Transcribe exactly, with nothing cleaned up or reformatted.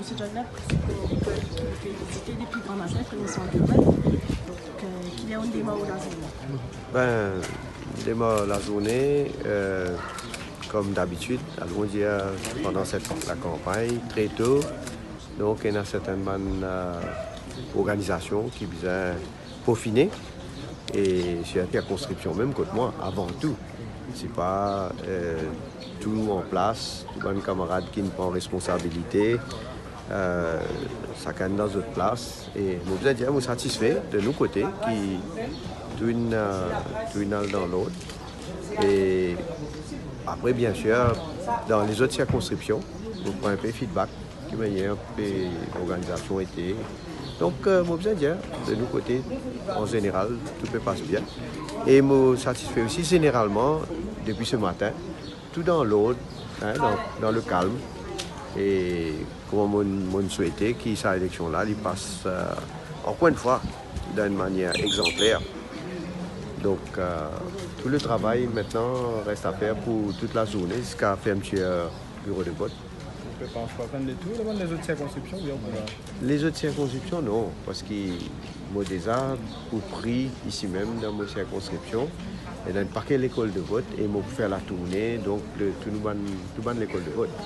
Msye John Lep, ki pe vizite depi Grand Matin, premie sant de vot. Donk, euh, ki ler ou demar lazourne? Ben, demar lazourne, euh, kom dabitid, alon dir, pandan set lakanpagn, tre to, donk, ena sertenn bann, euh, organizasion ki bizin pofine, e sirtou sirkonskripsion mem kot mwa, avan tou. Se pa, euh, tou an plas, tou bann kamarad ki'nn pran responsabilite, euh, sakenn dan zot plas. E mo bizin dir, mo satisfe de nou kote ki tou inn, euh, tou inn al dan lord. E apre, biensir, dan lezot sirkonskripsion, mo pran inpe feedback, ki manier inpe lorganizasion ete. Donk, euh, mo bizin dir, de nou kote, an zeneral, tou pe pas bien. E mo satisfe osi, zeneralman, depi se matin, tou dan lord, hein, dan, dan le kalm. E kouma mo, mo swete ki sa eleksion la, li pas, euh, ankor enn fwa, dan enn manier egzanpler. Donk, euh, tou le travay aster res a fer pou tou lazourne ziska fermitir biro de vot. Ou pe pas fer enn letour dan lezot sirkonskripsion, oubien ou pe... Lezot sirkonskripsion, non, parski mo deza pou pri isi mem dan mo sirkonskripsion, e dan enn pake lekol de vot, e mo pou fer latourne, donk, de tou nou bann, tou bann lekol de vot.